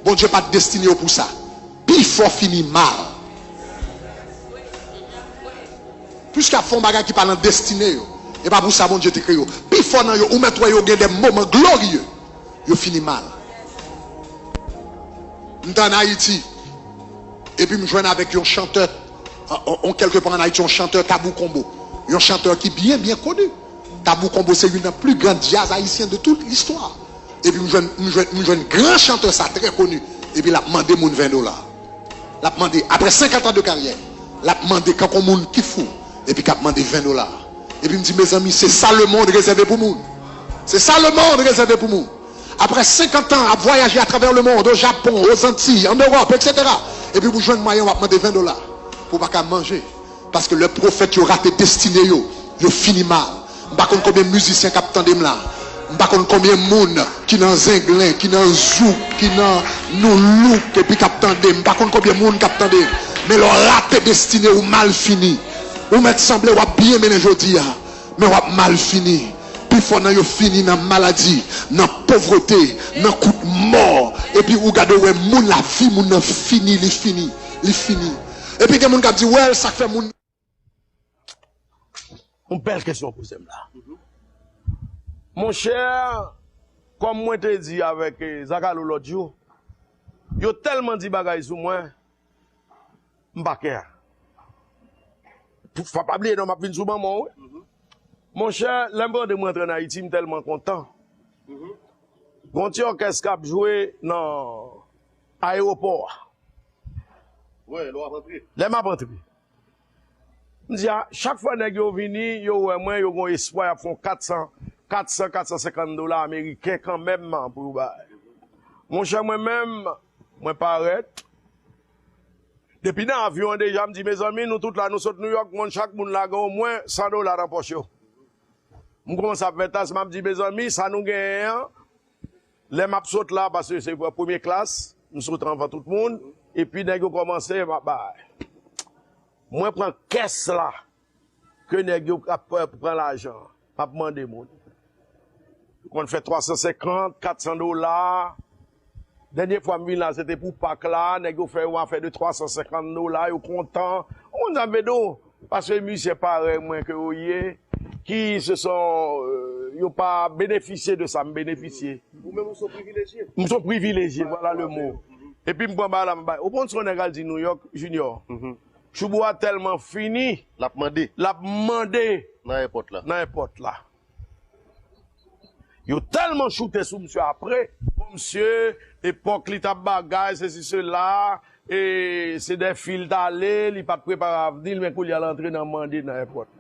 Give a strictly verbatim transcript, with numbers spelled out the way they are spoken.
Bondye pa t destine yo pou sa. Pifò fini mal. Piske y ap fè yon bagay ki pa nan destine yo. E pa pou sa Bondye te kreye yo. Pifò nan yo, ou mèt wè yo gen de moman glorye. Yo fini mal. M t ann Ayiti. Epi m jwenn avèk yon chantè, an, an, an kèlke pa ann Ayiti, yon chantè Tabou Combo. Yon chantè ki byen, byen koni. Tabou Combo se youn nan pli gran djaz ayisyen de tout listwa. Epi m jwenn, m jwenn, m jwenn gran chantè sa, trè koni. Epi l ap mande moun ven dola. L ap mande, apre senkant an de karyè, l ap mande kankou moun ki fou. Epi k ap mande ven dola. Epi m di, mezanmi, se sa lemonn rezève pou moun. Se sa lemonn rezève pou moun. Apre senkant an ap vwayaje atravè lemonn, o Japon, o Zantiy, an Ewòp, etsetera. Epi pou jwenn mwayen w ap mande ven dola pou w pa ka manje. Paske lè pwofèt yo rate destine yo, yo fini mal. M pa konn konbyen mizisyen k ap tande m la. M pa konn konbyen moun ki nan zenglen, ki nan zouk, ki nan noulouk, epi k ap tande m. M pa konn konbyen moun k ap tande m. Men lè w rate destine ou, mal fini. Ou mèt sanble w ap byen mennen jodi a, men w ap mal fini. Pifò nan yo fini nan maladi, nan povrete, nan kout mò. Epi ou gade, ou wè moun, lavi moun nan fini, li fini, li fini. Epi gen moun k ap di, wè, sa k fè moun. Yon bèl kesyon w poze m la. Monchè, kòm mwen te di avèk, eh, Zakalo lòt jou, yo tèlman di bagay sou mwen, m pa kè. Pou, fò pa bliye non, m ap vin sou manman w, wi. Monchè, lè m tande mwen antre ann Ayiti, m tèlman kontan. Gon ti òkès k ap jwe nan ayewopò a. Lè m ap antre. M di, a, chak fwa nèg yo vini, yo wè mwen, yo gon espwa, y ap fè yon kat san, kat san, kat san senkant dola ameriken kanmenm pou yo bay. Monchè, mwen menm, mwen parèt. Depi nan avyon an deja, m di, mezanmi, nou tout la, nou sot Nouyòk, moun, chak moun la gen omwen san dola nan pòch yo. M kòmanse ap fè tas, m ap di, mezanmi, sa nou genyen an, lè m ap sot la, paske se premye klas, m sot anvan tout moun, epi nèg yo kòmanse, m ap bay. Mwen pran kès la, ke nèg yo ap pran lajan, m ap mande moun. Yo konn fè twa san senkant, kat san dola. Dènye fwa m vin la, se te pou Pak la, nèg yo fè yon afè de twa san senkant dola, yo kontan. Ou konn sa m vle di w? Paske mizisyen parèy mwen ke yo ye, ki se son, euh, yo pa benefisye de sa m benefisye. Ou menm ou se yon privilejye. M se yon privilejye, vwala le mo. Epi m pran bagay la, m bay. Ou konn sa yon nèg al di Nouyòk, Junior? Choubou a tèlman fini, l ap mande. L ap mande nan èpòt la. Nan èpòt la. Yo tèlman choute sou misye apre. Bon, misye, epòk li t ap bagay, sesi, sela, e se de fi l t ale, li pa t prepare avni l, men kounye a l antre nan mande nan èpòt.